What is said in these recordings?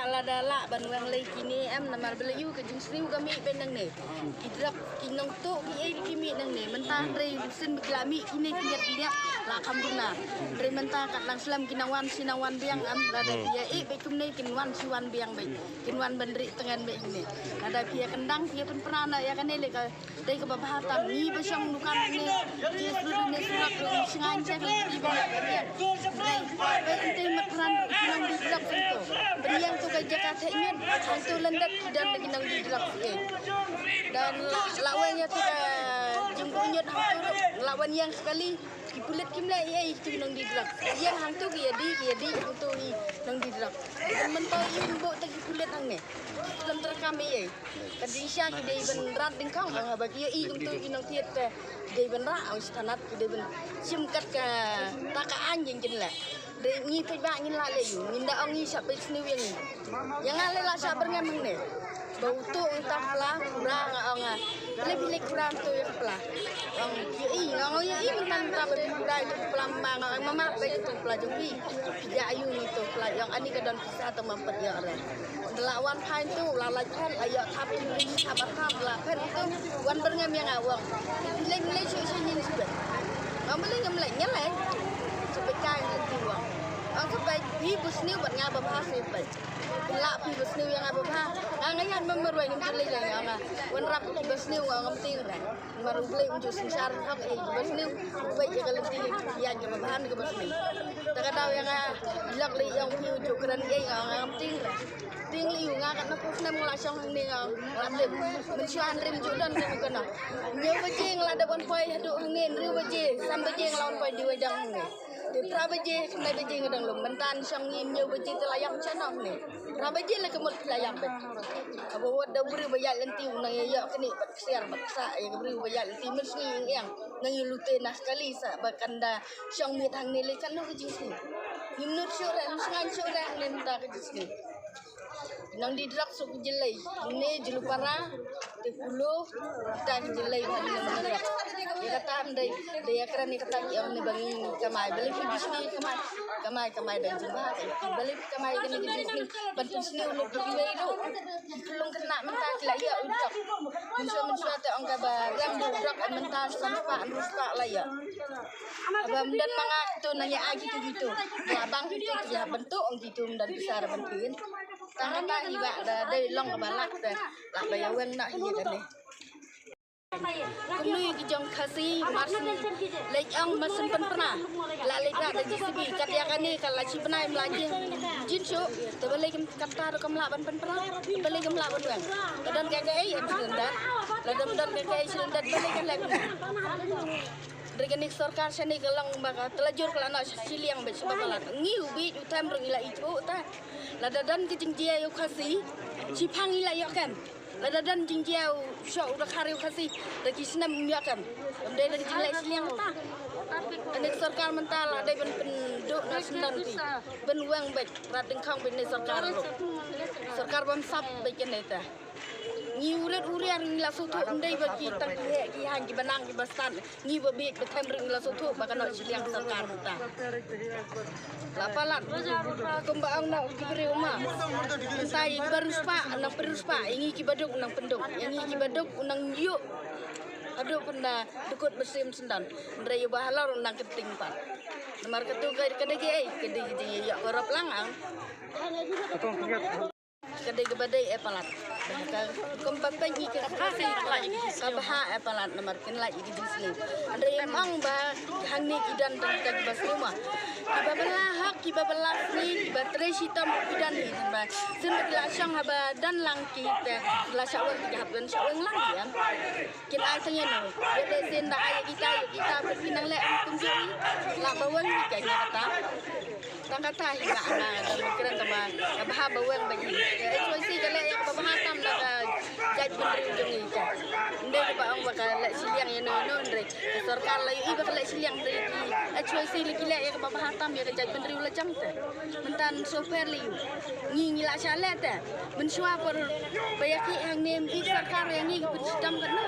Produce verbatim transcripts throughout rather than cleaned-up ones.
Lada lah ban weng lei kine em, namar ba la ïoh ka jingsniew ka mih beit nangne. Ki drug ki nongtuh ki ei ki mih nangne. Mynta hynrei sien ba ki la mih kine ki ïat ki ïat la kham duna. Hynrei mynta kat nang slem ki nang wan shi nang wan biang em, lada ki ïa ei beit kumne kin wan shi wan biang beit. Kin wan ban rieh tngen beit kumne. Lada phi ïa kyndang phi ïa pynpra na ïa kane lei ka Dei kaba bha tam ngi ba shong dukan ne, je sru ne surak ne shngain te ka lynti ba ngi ka biang. Dei ba ngi te mat ran ruh ki nongdie drug sngewthuh. Ban ïeng to ka jaka theh ñiut, hangto lyndet ki don da ki nongdie drug sngewthuh. Dan la wan ïa to ka jingbuh ñiut hangto ruh, la wan ïeng ka kali, ki pulit kim leh ei ei ki nongdie drug. Ïeng hangto ki ïa die, ki ïa die hangto ki nongdie drug. Ban mynta ïeng buh te ki pulit hangne. Lem terekam ei ei. Ka jingshisha ki dei ban rat dyngkhong, ong haba ki ïohi kumtu ki nongthied te ki dei ban rah, ong shi thanat ki dei ban shim kat kata ka aiñ jong kin leh. Dei ngi peit ba ngin lah leh ïu, ngin da ong ngi shah peit sniew ïa ngi. Ïa nga lei la shah byrngem hangne. Ba uto uta ka pla, pura nga ong nga. Leh phi leh pura uto ïa ka pla. Ong ïohi, nga ong ïohi mynta mynta ba phi pura ïa ka pla, ma nga ong mama peit ïa ka pla jong phi. Phi ïa ïu ngi to pla, ong ani ka don pisa to mam pat ïa re. Te la wan phai tu, la lait phet, la ïoh thap tu, thap ba thap, la phet tu, wan byrngem ïa nga u ong. Leng leng shu shu nyin shu bet. Ong ba leng ngam leng, ngan leng. Shu bet kai ngan tu u ong. Ong shu bet, phi ba sniew bad nga ba bha shu bet. La phi ba sniew ïa nga ba bha. Nga nga ïaid ma marwei ngam ju lei lei ïa nga. Wan rap phi ba sniew nga ngam tieng re. Mar U Blei um ju synshar hok ei ba sniew. U peit ïa ka lynti ïaid ka ba bha ne ka ba sniew. Ta ka daw ïa nga lok lei ïa ong phi u ju kren ei nga ngam tieng re. Tieng lei u nga kat na phew snem nga la shong hangne nga la tip. Mynshuwa hynrei ym ju don kano kano. Hynñiew baje nga la dep wan poi haduh hangne, hynriew baje, san baje nga la wan poi dei wei dang hangne. Te phra baje, khyndai baje nga dang lum. Mynta shong ngi hynñiew baje te la ïap sha noh hangne. Phra baje la ka mut la ïap beit. Haba wat da u briew ba ïaid lynti u nang ïa ïoh kane bad ksiar bad ksah ïa ka briew ba ïaid lynti mynsngi ïeng ïeng. Nang ïa lute na kali sa ba kan da shong miet hangne lei kano ka jingsngi. Ngim nud shuh re, ngim sngewsih shuh re hangne mynta ka jingsngi. Nang di drak suk jilai. Hangne Jlupara, te Kulo, kita ki jilai ba nang di drak. Ïa kata ym dei, dei ïa kren ïa kata ki ong ne ba ngi kamai. Balei phi bishni kamai, kamai, kamai da jingbha. Balei phi kamai kane ka jingsngi, ban pynsniew lut ki wei ruh. Ki khlung khynnah mynta ki la ïa u drak. Mynshuwa mynshuwa te ong ka ba rem u drak mynta san spah hynriew spah la ïa. Haba ym don ma nga kito nang ïa ai kito kito. Ba bang kito ki hap ban tuh ong kito ym don pisa ban pyn. Tang kata hi ba da dei long ba lah te lah ba ïa weng na hi kane. Kumno ïa ki jong Khasi mar syn leit ong mar syn pynpra. Lah leit rah da J C B kat ïa kane ka la shi bnai ym lah jin jin shuh. Te ba leit kata ruh kam lah ban pynpra. Ba leit kam lah ban weng. Ka don ka kaei em sylyndet. La don don ka kaei sylyndet ba leit kan leit. Hynrei kane ka sorkar shane ka long ba ka tla jur ka la noh shiliang bad shaba palat. Ngi u bieit u them ruh ngi la ithuh ta. Lada don ka jingjia ïa u Khasi, shiphang ngi la ïoh kem. Lada don jingjia u shoh u dkhar ïa u Khasi, da ki snem ym ïoh kem. Ym dei da ka jingleh shiliang ta. Kane ka sorkar mynta la dei ban pynduh na snem ki. Ban weng bad rat dyngkhong bad ne sorkar ruh. Sorkar bam sap bad kane ta. Ngi u rit u riar ngi la sngewthuh ym dei ba ki tang ki heh ki haiñ ki ba nang ki ba stad. Ngi ba bieit ba them rit ngi la sngewthuh ba ka noh shiliang sorkar mynta. La palat kumba ong noh ki briew ma. Mynta ïa ki ba riewspah nang pynriewspah, ïa ngi ki ba duk nang pynduk, ïa ngi ki ba duk nang ïuh. Haduh pynda dukut ba sim syndon. Hynrei ïa ba halor nang kynting pat. Namar katu ka dei ki ei ka dei ki jingïoh korop lang ang. Ka dei kaba dei e palat. Ka kum ba pyngi ka ka ka ka bha e palat namar kin lait ki jingsniew. Hynrei em ong ba hangne ki don tang ka ba sniew ma. Ki ba bala hok ki ba bala sniew ki ba trei shitom ki don hi ba. Sien ba ki la shong haba don lang ki te la shah wan ki hap don shah wan lang ki em. Kin ai tang ïa no. Ïa dei sien da ai ïa kita ïa kita ba ki nang leh em kumjuh. La ba wan ki ka ïa kata. Tang kata hi ba nga dang kren tama ka bha ba weng ba hi. Ka H Y C ka leh ïa ka ba bha tam da ka jaitbynriew jong ngi ka. Ndei ka ba ong ba ka leh shiliang ïa no ïa no hynrei ka sorkar la ïohi ba ka leh shiliang hynrei ki H Y C la ki leh ïa ka ba bha tam ïa ka jaitbynriew la jong te. Mynta shu pher la ïoh ngi ngi la sha leh te. Mynshuwa por ba ïa ki hangne ym i sorkar ïa ngi ki pynshitom katno.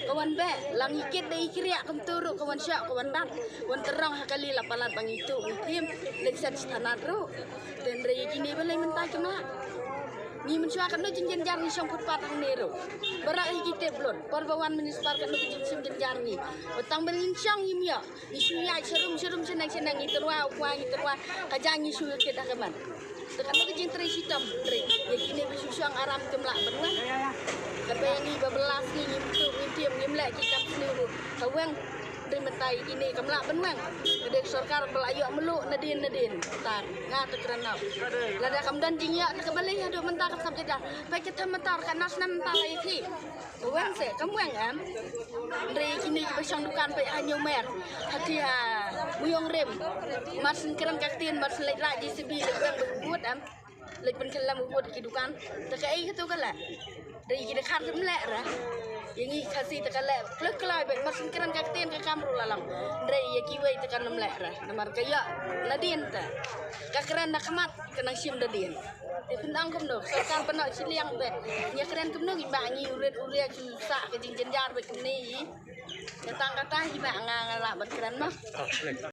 Ka wan beh la ngi kit da i kriah kumtu ruh ka wan shah ka wan dat. Wan tyrong ha kali la palat ba ngi tuh ngi thim leit sha thanat ruh. Te hynrei ïa kine balei mynta kim lah. Ngi mynshuwa katno jingjynjar ngi shong footpath hangne ruh. Baroh hi ki tip lut. Por ba wan municipal katno ki jingshim jynjar ngi. Ba tang ban ngin shong ngim ïoh. Ngi shu ïaid sharum sharum shaneng shaneng ngi tyrwa u kwai ngi tyrwa. Ka jaiñ ngi shu kit ha ka man. Te katno ki jingtrei shitom trei. Ïa kine ba shu shong aram kim lah ban wan. Katba ïa ngi ba bylla sngi ngim tuh ngim tiam ngim leh ki kam sniew ruh. Ka weng. Te mynta ïa kine kam lah ban weng. Ka dei sorkar ba la ïoh mluh nadien nadien. Tar nga te kren nop. Lada kam don jingïoh te ka balei haduh mynta ka sap jada. Peit ka tham mynta ka nas nam mynta la ïa ki. Ka weng se kam weng em. Hynrei kine kiba shong dukan peit ha New Mer. Ha ti ha Muyong Rim. Mar syn kren ka ktien mar syn leit rah J C B leit weng ba kut em. Leit pynkhlem u bud ki dukan. Te kaei katu ka leh. Dei ki dkhar ym leh re. Ïa ngi Khasi te ka leh kloi kloi beit mar syn kren ka ktien ka kam ruh la long. Dei ïa kiwei te kan ym leh re. Namar ka ïoh nadien te. Ka kren na khmat ka nang shim nadien. Te pynang kumno sorkar pynnoh shiliang beit. Ïa kren kumno ngi ba ngi u rit u riak shu sah ka jingjynjar beit kumne. Ïa tang kata hi ba nga nga lah ban kren noh.